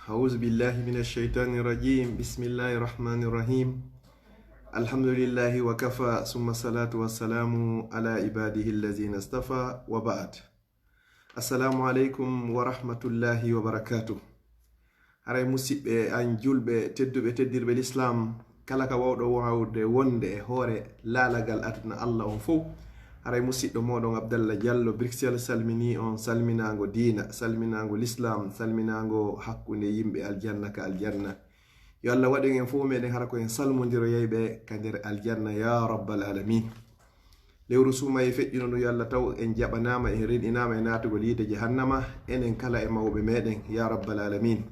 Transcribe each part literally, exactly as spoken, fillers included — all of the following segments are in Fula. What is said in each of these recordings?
أعوذ بالله من الشيطان الرجيم. بسم الله الرحمن الرحيم. الحمد لله وكفى، ثم الصلاة والسلام على عباده الذين اصطفى، وبعد. السلام عليكم ورحمة الله وبركاته. Haray musiɓɓe an julɓe tedduɓe teddirɓe l'islam, kala ka wawɗo wawde wonde e hoore laalagal aduna Allah on fow, haray musiɗɗo moɗon Abdallah Diallo Bruxelles salmini on salminago diina, salminago l'islam, salminago hakkunde yimɓe aljanna ka aljanna. Yo Allah waɗu en fow meɗen hara ko en salmodiroyayɓe ka nder aljanna ya rabbal alamin. Lewru suumaye feƴƴuno ndu, yo Allah taw en jaɓanaama, en renɗinaama e naatugol yiite jahannama, enen kala e mawɓe meɗen, ya rabbal alamin.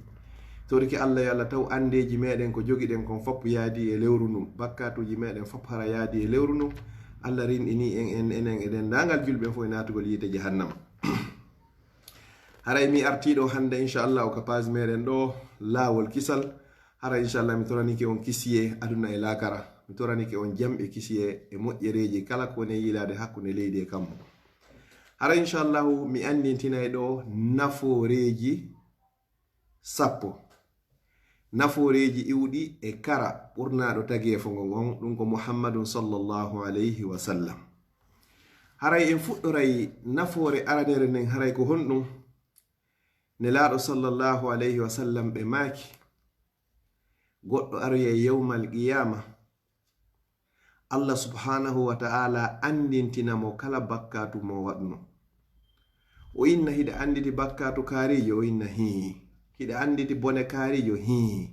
Torike Allah, yo Allah taw anndeeji meɗen ko jogiɗen kon fop yaadi e lewru ndu, bakkatuuji meɗen fop hara yaadi e lewru ndu. Allah renɗini en, en, enen e denndaangal julɓe fof e naatugol yiite jahannama. Haray mi artiiɗo hannde, inchallahu, ka page meɗen ɗo, Laawol Kisal. Hara inchallah mi toranike on kisiye aduna e laakara. Mi toranike on jam e kisiye e moƴƴereeji kala ko woni e yiilaade hakkunde leydi e kammu. Hara inchallahu mi anndintinay ɗo nafooreeji sappo. Nafooreeji iwɗi e kara ɓurnaaɗo tageefo ngon on, ɗum ko Muhammadun sallallahu alayhi wa sallam. Haray en fuɗɗoray nafoore aranere nden, haray ko honɗum? Nelaaɗo sallallahu alayhi wa sallam ɓe maaki, goɗɗo aroyay yawmal qiyaama, Allah subhanahu wa ta'ala anndintina mo kala bakkaatu mo waɗuno. O inna, hiɗa annditi bakkaatu kaarijo? O inna, hii. Hiɗa annditi bone kaarijo? Hii.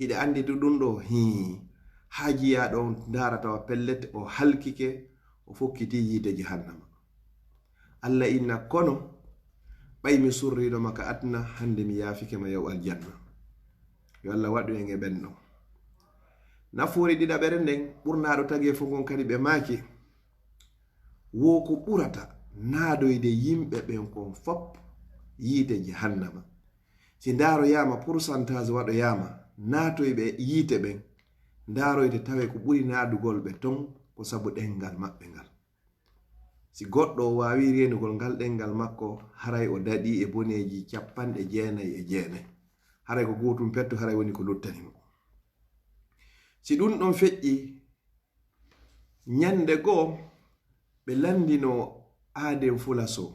Hiɗa annditi ɗum ɗo? Hii. Haa jiyaaɗo on ndaara tawa pellet o halkike, o fokkiti yiite jahannama. Allah inna, kono ɓay mi surriino ma ka aduna, hannde mi yaafike ma, yaw aljanna. Yo Allah waɗu en e ɓen ɗon. Nafoore ɗiɗaɓere nden, ɓurnaaɗo tageefo ngon kadi ɓe maaki, wo ko ɓurata naadoyde yimɓe ɓen kon fop yiite jahannama. Si ndaaroyaama, pourcentage waɗoyaama naatoyɓe yiite ɓen, ndaaroyde tawe ko ɓuri naadugol ɓe ton ko sabu ɗenngal maɓɓe ngal. Si goɗɗo o waawi reenugol ngal ɗenngal makko, haray o daɗii e boneeji capanɗe jeenay e jeenay. Haray ko gootum pettu, haray woni ko luttani mo. Si ɗum ɗon feƴƴi, ñannde goo ɓe lanndino Aaden Fula Sow,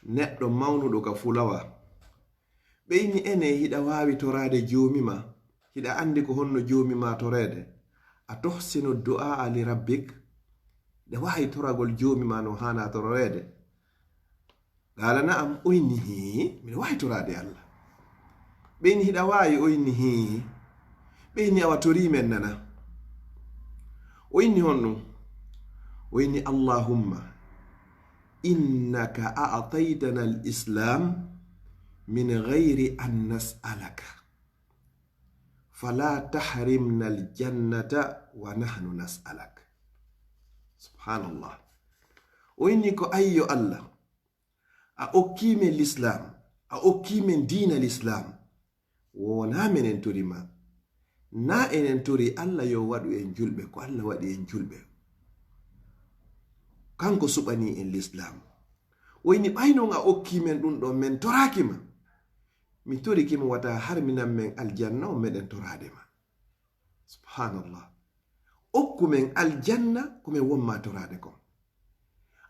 neɗɗo mawnuɗo ka Fulawa. Ɓe inni, ene hiɗa waawi toraade joomi ma? Hiɗa anndi ko honno joomi ma toreede? A tohsinu du'aa li rabbik? Ɗe waawi toragol joomi ma no haana tororeede? Qaala na'am, o inni, hii, miɗo waawi toraade Allah. Ɓe inni, hiɗa waawi? O inni, hii. Ɓe inni, awa torii men nana. O inni, honɗum? O inni, Allahumma innaka a'taytana al-islam min ghayri an nas'alaka, fala tahrimna al-jannata wa nahnu nas'alak. Subhanallah. O inni ko, ayyo Allah, a okkii men l'islam, a okkii men diina l'islam, wonaa menen tori ma. Na enen tori Allah yo waɗu en julɓe, ko Allah waɗi en julɓe. Kanko suɓanii en l'islam. O inni, ɓay non a okkii men ɗum ɗon, men toraaki ma. Mi torike ma wata harminan men aljanna on meɗen toraade ma. Subhanallah. Okku men aljanna ko men wonma toraade kon.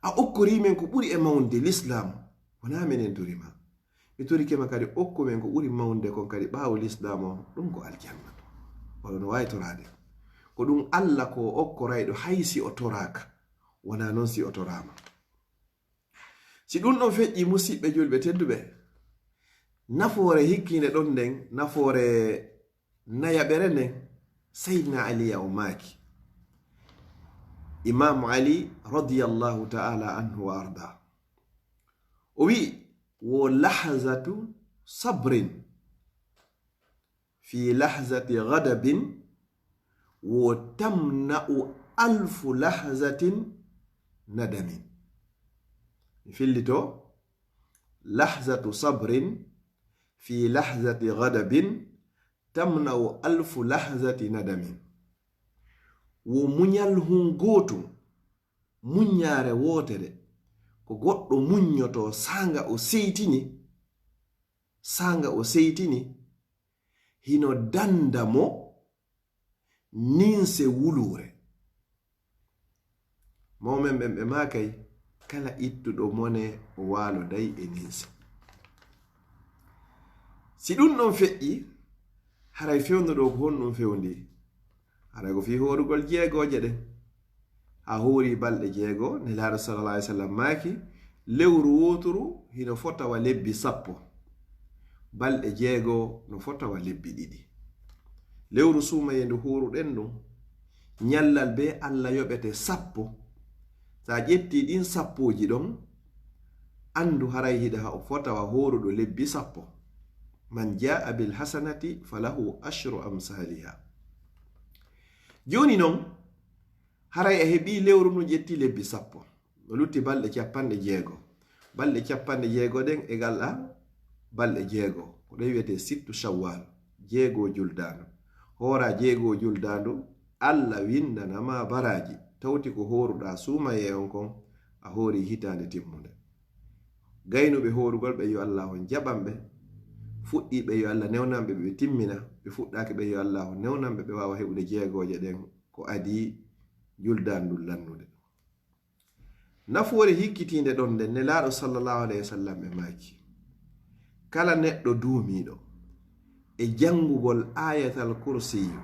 A okkorii men ko ɓuri e mawnde l'islam, wonaa menen tori ma. Mi torike ma kadi, okku men ko ɓuri mawnde kon kadi ɓaawo l'islam on, ɗum ko aljanna. Wala no waawi toraade. Ko ɗum Allah ko okkorayɗo, hay si o toraaka, wonaa non si o toraama. Si ɗum ɗon feƴƴi, musiɓɓe julɓe tedduɓe, nafoore hikkiinde ɗon nden, nafoore nayaɓere nden, Seydina Aliya o maaki. Imaamu Ali radiyallahu ta'ala anhu wa arda. O wi'i, wo lahzatu sabrin fi lahzati ghadabin, wo tamna'u alfu lahzatin nadamin. Mi fillito, lahzatu sabrin fi lahzati ghadabin, tamna'u alfu lahzati nadamin. Wo muñal hun gootum, muññaare wootere, ko goɗɗo muññoto saanga o seytini, saanga o seytini, hino danda mo ninse wuluure. Mawmen ɓen ɓe maakay, kala ittuɗo mone o waaloday e ninse. Si ɗun ɗon feƴƴi, haray fewndo ɗoo ko honɗun fewndi? Haray ko fii hoorugol jeegooje ɗen. A hoori balɗe jeego, Nelaaɗo sallallahu alaihi wasallam maaki, lewru wooturu hino fota wa lebbi sappo. Balɗe jeego no fota wa lebbi ɗiɗi. Lewru suumayee ndu hooruɗen ndun, ñallal bee Alla yoɓete sappo. Sa ƴetti ɗin sappooji ɗon, anndu haray hiɗa fota wa hooruɗo lebbi sappo. Man jaa bil hasanati falahu ashru amsaliha. Jooni non, haray a heɓii lewru ndun ƴetti lebbi sappo. No lutti balɗe capanɗe jeego. Balɗe capanɗe jeego ɗen e gal a balɗe jeego. Ko ɗen wi'etee sittu Shawwal, jeego juldaandu. Hoora jeego juldaandu, Alla winndana ma baraaji. Tawti ko hooruɗaa suumayee on kon, a hoori hitaande timmunde. Gaynuɓe hoorugol ɓe, yo Allaahu jaɓan ɓe. Fuɗɗiiɓe, yo Alla newnan ɓe, ɓe timmina. Ɓe fuɗɗaaki ɓe, yo Allaahu newnan ɓe, ɓe waawa heɓude jeegooje ɗen ko adii juldaandu lannunde. Nafoore hikkitiinde ɗon nden, Nelaaɗo sallallahu alayhi wa sallam e maaki, kala neɗɗo duumiiɗo e janngugol Aayatal Kursiyyu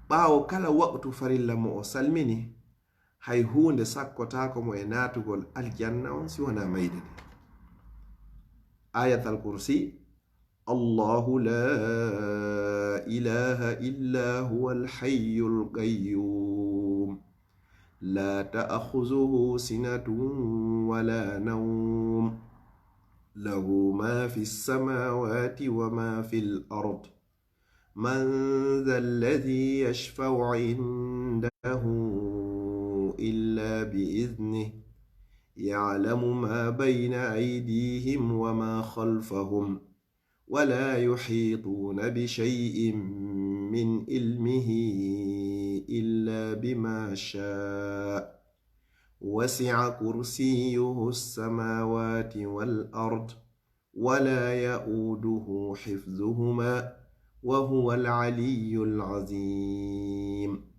ɓaawo kala waqtu farilla mo o salmini, hay huunde sakkotaako mo e naatugol aljanna on si wanaa mayde nde. Aayatal Kursi, الله لا إله إلا هو الحي القيوم لا تأخذه سنة ولا نوم له ما في السماوات وما في الأرض من ذا الذي يشفع عنده إلا بإذنه يعلم ما بين أيديهم وما خلفهم ولا يحيطون بشيء من علمه إلا بما شاء وسع كرسيه السماوات والأرض ولا يؤوده حفظهما وهو العلي العظيم.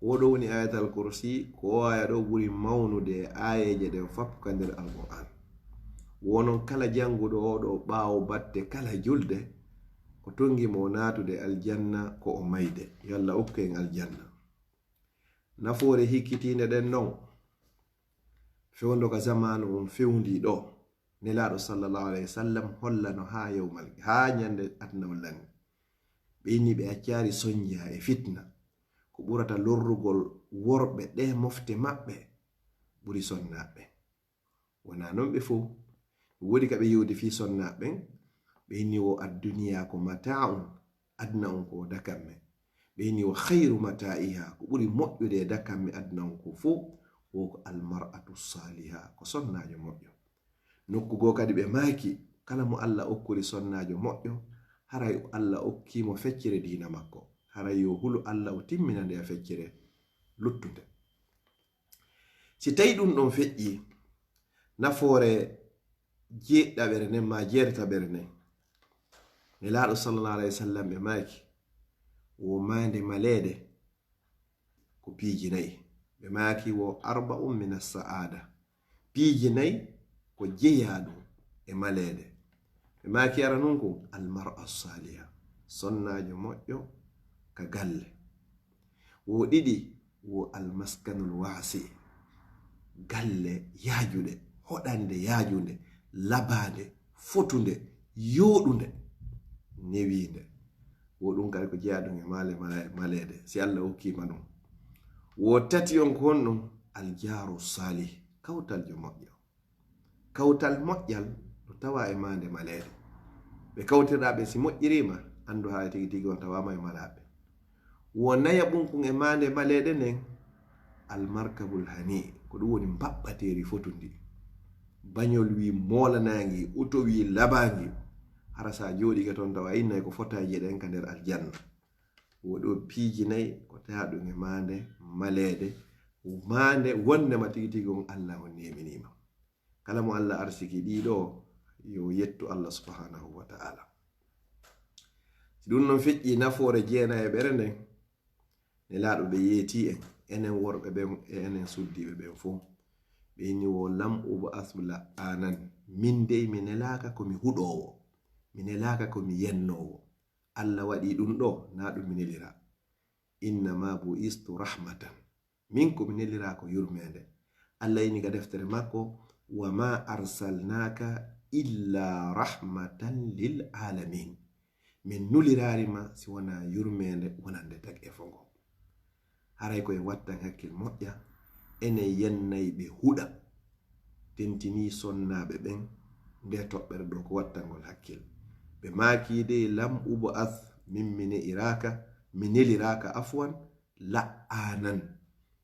Ko ɗoo woni Aayatal Kursi, ko oo aaya ɗoo ɓuri mawnude e aayeeje ɗen fof ka nder Alqur'aan. Wo non kala jannguɗo oo ɗoo ɓaawo batte kala julde, ko tonngi mo naatude aljanna ko o mayde. Yo Alla okku en aljanna. Nafoore hikkitiinde ɗen non, fewndo ka zamaanu on fewndii ɗoo. Nelaaɗo sallallahu alayhi wa sallam hollano haa yawmal, haa ñande aduna on lanni. Ɓe inni ɓe accaali sonja e fitna. Ko ɓurata lorrugol worɓe ɗee mofte maɓɓe ɓuri sonnaaɓe. Wonaa non ɓe fow. Woodi ka ɓe yewdi fii sonnaaɓe ɓen, ɓe inni wo adduniya ko mata'un, aduna on ko dakamme. Ɓe inni wo khayru mata'iha, ko ɓuri moƴƴude e dakamme aduna on ko fow, wo ko almar'atu saliha, ko sonnaajo moƴƴo. Nokku goo kadi ɓe maaki, kala mo Alla okkuri sonnaajo moƴƴo, haray Alla okkii mo feccere diina makko. Haray yo hulu Alla o timmina nde feccere luttunde. Si tawi ɗun ɗon feƴƴii, nafoore jeeɗiɗaɓere nden maa jeetataɓere nden, Nelaaɗo sallallahu alayhi wa sallam ɓe maaki, wo maande maleede ko piiji nayi. Ɓe maaki wo arba'un min as-sa'ada. Piiji nayi ko jeyaaɗum e maleede. Ɓe maaki aranun ko almar'a saliha, sonnaajo moƴƴo ka galle. Wo ɗiɗi, wo almaskanul wasi, galle yaajuɗe, hoɗande yaajunde, labaande, fotunde, yooɗunde, newiinde. Wo ɗum kadi ko jeyaaɗum e maale, mala-, maleede, si Allah hokkii ma ɗum. Wo tati on ko honɗum? Aljaaru salih, kawtaljo moƴƴo. Kawtal moƴƴal no tawaa e maande maleede. Ɓe kawtirɗaa ɓe si moƴƴiriima, anndu haa tigi tigi on tawaama e malaaɓe. Wo nayaɓun kun e maande maleede nden, almarkabul hani, ko ɗum woni mbaɓɓateeri fotundi. Bañol wii moolanaangi, uto wii labaangi. Hara sa jooɗike ton tawa innay ko fotaaji ɗen ka nder aljanna. Wo ɗo piiji nayi ko tawaa ɗum e maande maleede. Maande wonde ma tigi tigi on Allah on neeminii ma. Kala mo Allah arsiki ɗiɗo, yo yettu Allah subhanahu wa ta'ala. Si ɗum noon feƴƴi nafoore jeenayeɓere nden, Nelaaɗo ɓe yeetii en, enen worɓe ɓen e enen suddiiɓe ɓen fof. Ɓe inni wo lam ub'ath la'aanan. Min dey mi nelaaka ko mi huɗoowo, mi nelaaka ko mi yennoowo. Allah waɗii ɗum ɗo, naa ɗum mi neliraa. Innama bu'istu rahmatan. Min ko mi neliraa ko yurmeende. Allah inni ka deftere makko, wa ma arsalnaaka illa rahmatan lil alamin. Min nuliraari ma si wonaa yurmeende wonande tagi e fongo. Haray ko en wattan hakkil moƴƴa, enen yennayɓe huɗa. Tentinii sonnaaɓe ɓen nde toɓɓere ɗo ko wattangol hakkil. Ɓe maakii dey lam ub'ath, min mi ne'iraaka, mi neliraaka afwan, la'aanan,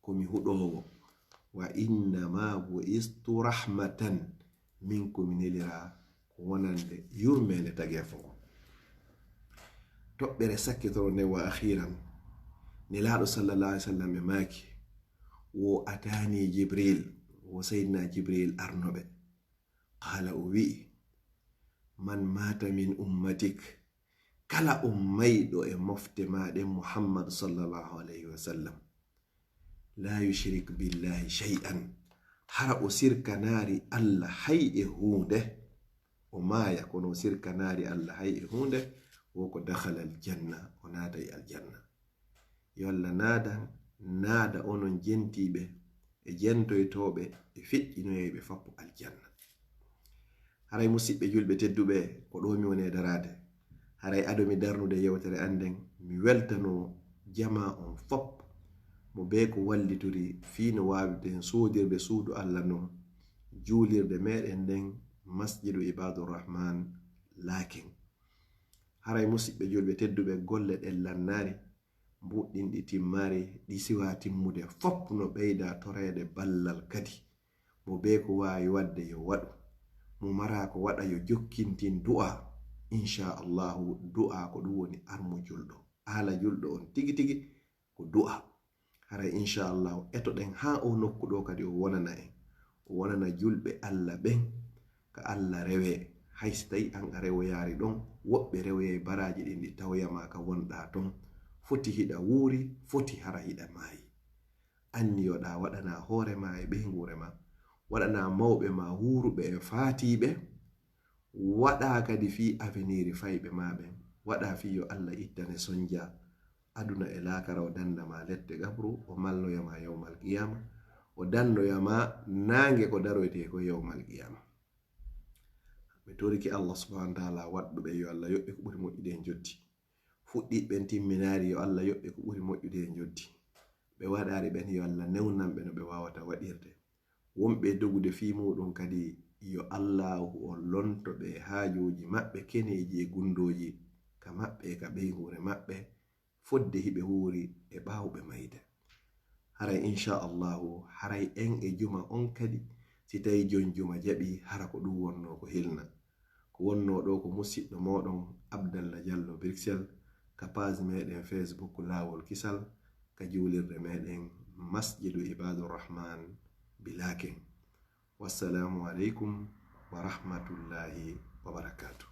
ko mi huɗoowo. Wa innama bu'istu rahmatan, min ko mi neliraa ko wonande yurmeende tageefo ngon. Toɓɓere sakkitoro nde wa akhiran, Nelaaɗo sallallahu alaihi wasallam e maaki, wo ataani Jibril, wo Seydina Jibril arnoɓe. Qaala, o wi'i, man maata min ummatik, kala on mayɗo e mofte maaɗen Muhammad sallallahu alaihi wasallam, la yushrik billahi shay'an, hara o sirkanaari Allah hay e huunde, o maaya kono o sirkanaari Allah hay e huunde, wo ko dakhala aljanna, o naatay aljanna. Yo Allah naadan, naada onon jentiiɓe e jentoytooɓe e feƴƴinoyayɓe fappu aljanna. Haray musiɓɓe julɓe tedduɓe, ko ɗo mi woni e daraade. Haray ado mi darnude yewtere an nden, mi weltano jamaa on fop, mo bee ko wallitori fii no waawirten soodirde suudu Allah non, juulirde meɗen nden, Masjidu Ibadur Rahman Laaken. Haray musiɓɓe julɓe tedduɓe, golle ɗen lannaari, mbuɗɗinɗi timmaari, ɗi siwaa timmude, fop no ɓeyda toreede ballal kadi. Mo bee ko waawi waɗde yo waɗu. Mo maraa ko waɗa yo jokkintin du'a. Insha Allahu, du'a ko ɗum woni armu julɗo. Haala julɗo on tigi tigi ko du'a. Haray insha Allahu, etoɗen haa o nokku ɗo kadi o wonana en. O wonana julɓe Allah ɓen ka Allah rewee. Hay si tawi an a rewoyaari ɗon, woɓɓe rewoyay baraaji ɗin ɗi tawoyama ka wonɗaa ton. Foti hiɗa wuuri, foti hara hiɗa maayi. Anniyoɗaa waɗanaa hoore maa e ɓeynguure maa, waɗanaa mawɓe maa wuuruɓe e faatiiɓe, waɗaa kadi fii aveniri fayɓe maa ɓen, waɗaa fii yo Allah ittane sonja aduna e laakara, o danda ma lette gabru, o malloya ma yawmal qiyama, o dannoya ma naange ko daroytee ko yawmal qiyama. Mi torike Allah subhanahu wa ta'ala waɗɗuɓe yo Allah yoɓɓe ko ɓuri moƴƴude e njotti. Fuɗɗiiɓe ɓen timminaari yo Allah yoɓɓe ko ɓuri moƴƴude e njotti. Ɓe waɗaari ɓen yo Allah newnan ɓe no ɓe waawata waɗirde. Wonɓe e dogude fii muuɗum kadi yo Allaahu on lonto ɓe e haajuuji maɓɓe keneeji e gundooji ka maɓɓe e ka ɓeynguure maɓɓe, fodde hiɓe wuuri e ɓaawo ɓe mayde. Haray insha Allahu, haray en e juma on kadi, si tawi jon juma jaɓi, hara ko ɗum wonno ko hilna. Ko wonno ɗo ko musiɗɗo moɗon Abdallah Diallo Bruxelles, ka page meɗen Facebook Laawol Kisal, ka juulirde meɗen Masjidu Ibadur Rahman Bilaaken. Wassalamu aleykum wa rahmatullahi wa barakatuh.